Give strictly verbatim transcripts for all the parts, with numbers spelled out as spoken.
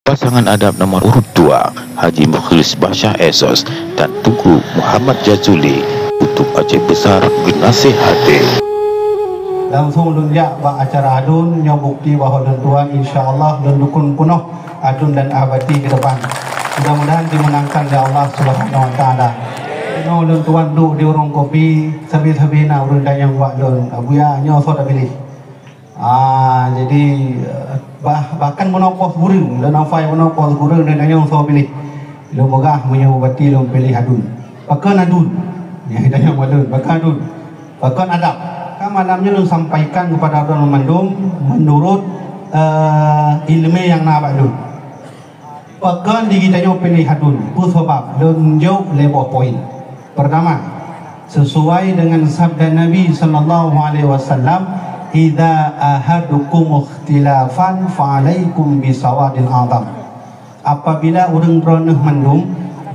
Pasangan adat nomor urut dua, Haji Mukhlis Basyah S S dan Teungku Muhammad Jazuli, untuk Aceh Besar geunaséh até. Langsung lôn jak bak acara adun, nyoe bukti bahwa lôn tuan, insya Allah, lôn dukung peunoh adun dan abati ke depan. Mudah-mudahan dimenangkan oleh Allah Subhanahu Wa Taala. Nyoe lôn tuan duek di warong kopi, sabe-sabe na ureuëng tanyong bak lôn, "Abuya, nyoe soe tapiléh?" Ah, jadi, eh, bah, bahkan meunoe poh gureueng, lôn hafai meunoe poh gureueng, lôn tanyong soe piléh. Lôn peugah meunyoe bati lôn piléh adun. Pakon adun? Nyang tanyong adun, pakon adun? Pakon adab? Ka malam nyoe lôn sampaikan kepada droeneuh mandum menurut, eh, ileumé nyang na bak lôn. Pakon di geutanyoe piléh adun? Peue sabab? Lôn jaweueb lhée boh poin. Pertama, sesuai dengan sabda Nabi sallallahu alaihi wasallam, "Idza ahadukum ikhtilafan fa alaikum bisawadil azam." Apabila ureuëng droeneuh mandum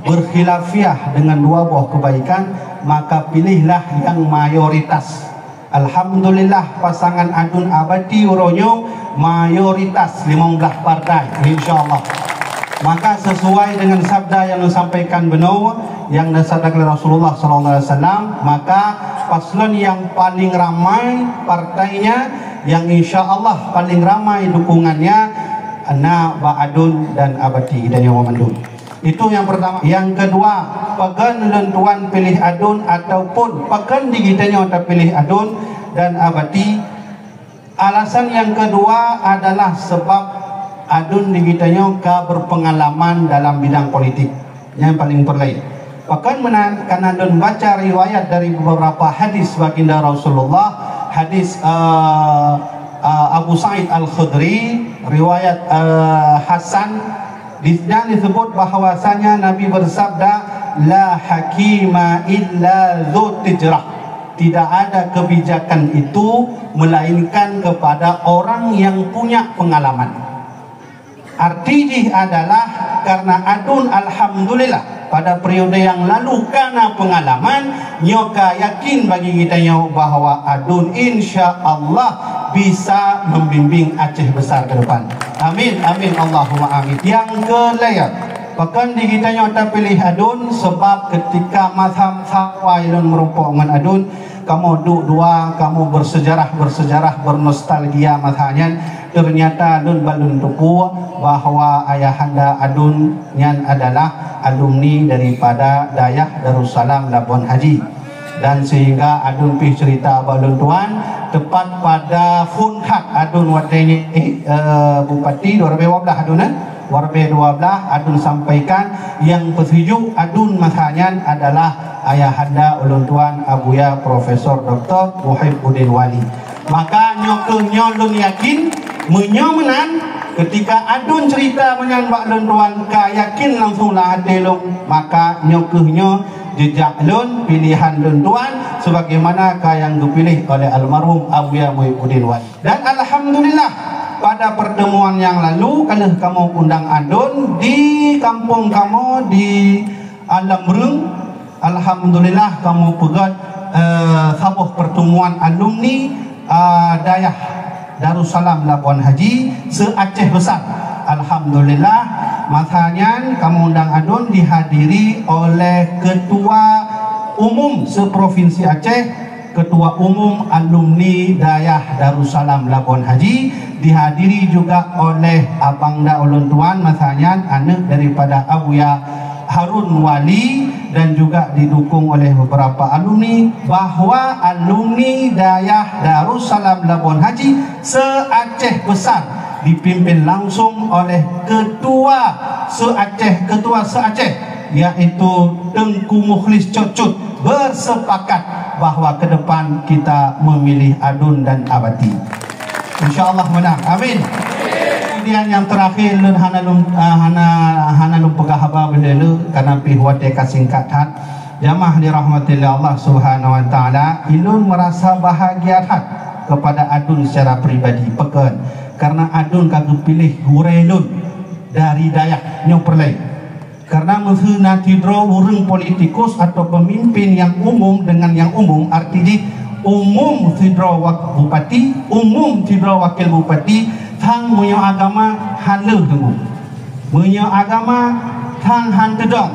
berkhilafiah dengan dua boh kebaikan, maka pilihlah yang mayoritas. Alhamdulillah, pasangan adun abati uroe nyoe mayoritas limong blaih partai, insya Allah. Maka sesuai dengan sabda yang disampaikan beunoe, yang disabdakan oleh Rasulullah sallallahu alaihi wasallam, maka paslon yang paling ramai partainya, yang insya Allah paling ramai dukungannya, na bak adun dan abati dan nyawa mandum. Itu yang pertama. Yang kedua, pakon lôn tuan piléh adun ataupun pakon di geutanyoe tapiléh adun dan abati? Alasan yang kedua adalah sebab adun di geutanyoe ka berpengalaman dalam bidang politik. Nyang paling peureulée. Pakon meunan? Karena lôn baca riwayat dari beberapa hadis baginda Rasulullah, hadis, eh, eh, Abu Sa'id Al-Khudri, riwayat, eh, Hasan, di, dan disebut bahwasanya Nabi bersabda, "La hakima illa dzu tijrah." Tidak ada kebijakan itu melainkan kepada orang yang punya pengalaman. Arti jih adalah karena adun, alhamdulillah, pada periode yang lalu kana pengalaman, nyoe ka yakin bagi geutanyoe bahwa adun insya Allah bisa membimbing Aceh Besar ke depan. Amin, amin, Allahumma amin. Yang kelaya, pakon di geutanyoe tapiléh adun, sebab ketika masa-masa awai lôn meurumpok ngon adun, kamoe duek dua, kamoe bersejarah-bersejarah, bernostalgia masa nyan. Ternyata lôn ban lôn teupeue bahwa ayahanda adun nyan adalah alumni daripada Dayah Darussalam Labuan Haji. Dan sehingga adun pih cerita bak lôn tuan, tepat pada phon that adun watée nyan, eh, bupati dua ribu dua belas adun, eh? Dua ribu dua belas adun sampaikan, nyang peusijuek adun masa nyan adalah ayahanda ulôn tuan Abuya Profesor Doktor Muhibbuddin Wali. Maka nyoe kheueh nyoe lôn yakin, meunyoe meunan, ketika adun cerita meunan bak lôn tuan ka yakin langsung lam até lôn, maka nyoe kheueh nyoe jejak lôn, pilihan lôn tuan, sebagaimana ka nyang geupiléh oleh almarhum Abuya Muhibbuddin Wali. Dan alhamdulillah, pada pertemuan nyang lalu, ka lheueh kamoe undang adun di kampung kamoe di Alam Reung. Alhamdulillah, kamoe peugét, eh, saboh pertemuan alumni, eh, Dayah Darussalam Labuan Haji se-Aceh Besar. Alhamdulillah, masa nyan kamoe undang adun dihadiri oleh Ketua Umum se-Provinsi Aceh, Ketua Umum Alumni Dayah Darussalam Labuan Haji, dihadiri juga oleh abang da ulôn tuan masa nyan, aneuk daripada Abuya Harun Wali, dan juga didukung oleh beberapa alumni, bahwa alumni Dayah Darussalam Labuan Haji se-Aceh Besar dipimpin langsung oleh Ketua se-Aceh, Ketua se-Aceh, yaitu Teungku Mukhlis Cut Cut, bersepakat bahwa ke depan kita memilih adun dan abati. Insya Allah menang. Amin. Kemudian yang terakhir, lôn hana lôn, ah, hana, hana lôn peugah haba bendera, karena pih watée ka singkat that. Jamaah dirahmati Allah Subhanahu Wa Taala, ilôn merasa bahagia that kepada adun secara pribadi. Pakon? Karena adun ka geupiléh gurée lôn dari dayah nyoe peureulée. Karena meuseu na sidroe ureuëng politikus atau pemimpin nyang umum dengan nyang umum, arti jih umum sidroe wak-, bupati, umum sidroe wakil bupati, sang meunyoe agama hana teungoh. Meunyoe agama, tan han teudong.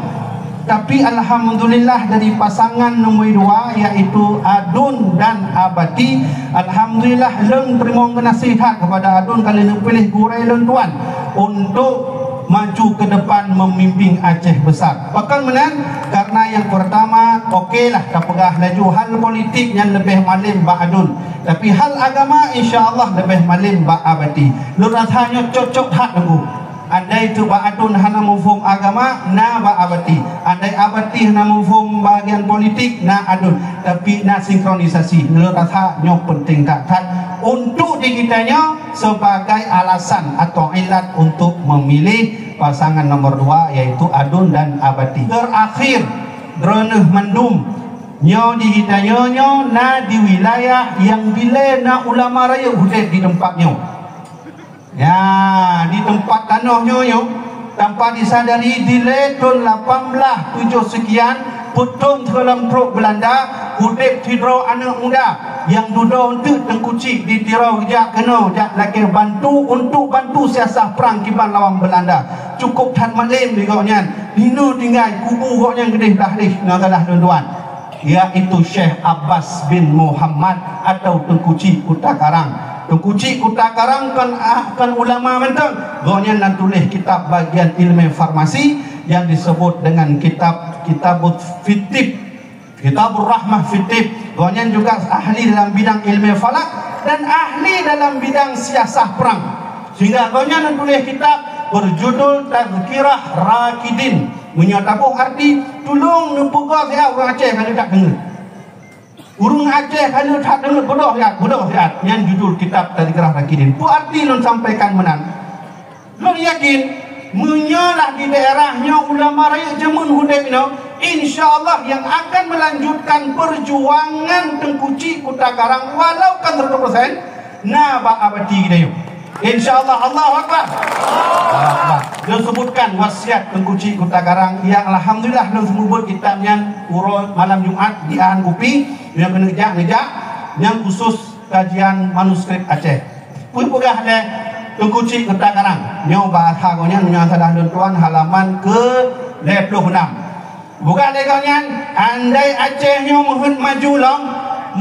Tapi alhamdulillah, dari pasangan nomor dua, yaitu Adun dan Abati, alhamdulillah, lôn teurimong geunaséh that kepada Adun ka lheueh neupiléh gurèe lôn tuan untuk maju ke depan memimpin Aceh Besar. Pakon meunan? Karena yang pertama, oke lah, tapeugah laju hal politik nyan leubeh malem bak Adun. Tapi hal agama, insya Allah, leubeh malem bak Abati. Lôn rasa nyoe cocok that, Teungku. Andai tu bak Adun hana muphom agama, na bak Abati. Andai Abati hana muphom bahagian politik, na Adun. Tapi na sinkronisasi. Lôn rasa nyoe penting that-that untuk di geutanyoe sebagai alasan atau ilat untuk memilih pasangan nomor dua, yaitu Adun dan Abati. Terakhir, droeneuh mandum, nyoe di geutanyoe nyoe na di wilayah nyang dilèe na ulama rayeuk udép di teumpat nyoe. Ya, di teumpat tanoh nyoe nyoe, tanpa disadari dilèe thôn lapan belas tujoh sekian, peuthôn sigohlom trok Beulanda, udép sidroe aneuk muda nyang dudoe eunteuk Teungku Chik di Tiro geujak keunoe jak lakèe bantu untuk bantu siasah prang kiban lawan Beulanda. Cukup that malem di gobnyan. Di noe tinggai kubu gobnyan keudéh blah leh, na salah lôn tuan. Yaitu Syekh Abbas bin Muhammad atau Teungku Chik Kuta Karang. Teungku Chik Kuta Karang kon, ah, kon ulama mantong. Gobnyan na tuléh kitab bagian ilmu farmasi yang disebut dengan kitab Kitabut Fitib, Kitabur Rahmah Fitib. Gobnyan juga ahli dalam bidang ilmu falak dan ahli dalam bidang siasah perang. Sehingga gobnyan na tuléh kitab berjudul Tazkirah Rakidin. Meunyoe taboh arti, tulông neupeugoe siat ureueng Aceh ka lheueh that deungö. Ureueng Aceh ka lheueh that deungö, beudôh siat, beudôh siat. Nyan judul kitab Tazkirah Rakidin. Peue arti lôn sampaikan meunan? Lôn yakin, meunyoe lah di daerah nyoe ulama rayeuk jameun udép inoe, insya Allah yang akan melanjutkan perjuangan Teungku Chik Kuta Karang walau kan seratus persen, na bak Abati geutanyoe. Insya Allah, Allahu Akbar. Allahu Akbar. Lôn sebutkan wasiat Teungku Chik Kuta Karang yang alhamdulillah lôn seumeubeuet kitab nyan uroe malam Jumat di Aan Kupi, nyang keuneuk jak neujak, nyang khusus kajian manuskrip Aceh. Peue peugah lé Teungku Chik Kuta Karang? Nyoe bahasa gobnyan, meunyoe salah lôn tuan, halaman ke lhèe ploh nam. Buka lé gobnyan, andai Aceh nyoe meuheuet maju lom,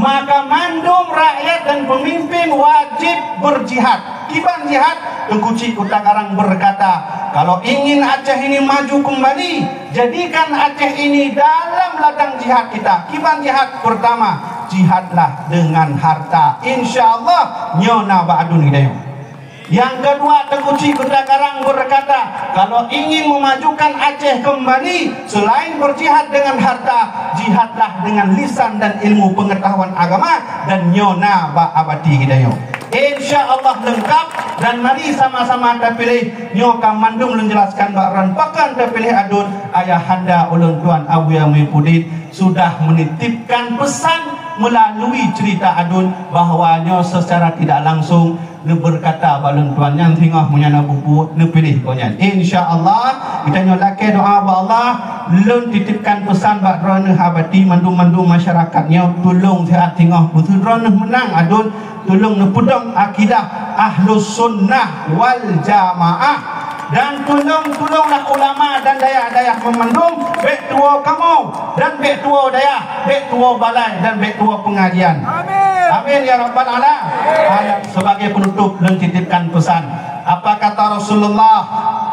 maka mandum rakyat dan pemimpin wajib berjihad. Kiban jihad? Teungku Chik Kuta Karang berkata, "Kalau ingin Aceh ini maju kembali, jadikan Aceh ini dalam ladang jihad kita." Kiban jihad? Pertama, jihadlah dengan harta. Insya Allah, nyoe na bak Adun geutanyoe. Yang kedua, Teungku Chik Kuta Karang berkata, kalau ingin memajukan Aceh kembali, selain berjihad dengan harta, jihadlah dengan lisan dan ilmu pengetahuan agama, dan nyoe na bak Abati geutanyoe. Insya Allah lengkap, dan mari sama-sama tapiléh. Nyoe ka mandum lôn jelaskan bak droen pakon tapiléh Adun, ayahanda ulôn tuan Abuya Muipuddin sudah menitipkan pesan melalui cerita Adun bahwa nyoe secara tidak langsung neubeurkata bak lôn tuan nyan singoh meunyoe na bubu neupiléh gobnyan. Insya Allah, geutanyoe lakèe doa bak Allah, lôn titipkan peusan bak droeneuh Abati mandum-mandum masyarakat nyoe, tulông siat singoh beusu droeneuh meunang Adun, tulông neupeudong akidah Ahlus Sunnah wal Jamaah. Dan tulông-tulonglah ulama dan dayah-dayah meumandum, bèk tuwoe kamoe dan bèk tuwoe dayah, bèk tuwoe balai dan bèk tuwoe peungajian. Amin. Amin ya rabbal ala-, alamin. Sebagai penutup, lôn titipkan pesan. Apa kata Rasulullah?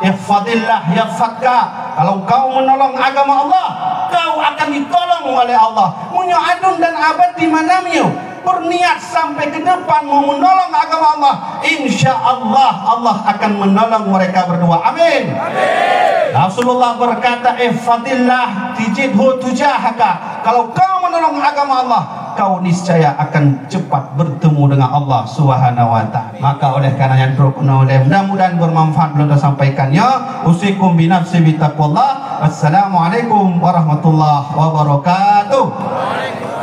"Ihfadillah yahfadka." Kalau kau menolong agama Allah, kau akan ditolong oleh Allah. Meunyoe Adun dan Abati malam nyoe berniat sampai ke depan mau menolong agama Allah, insya Allah, Allah akan menolong mereka berdua. Amin. Amin. Rasulullah berkata, "Ihfadillah tajidhu tujahaka." Kalau kau menolong agama Allah, kau niscaya akan cepat bertemu dengan Allah Subhanahu wa Ta'ala. Maka oleh karena nyan, trok keunoe lé, mudah-mudahan bermanfaat lôn sampaikan nyoe. Usikum binafsi bitaqwallah. Assalamualaikum warahmatullahi wabarakatuh.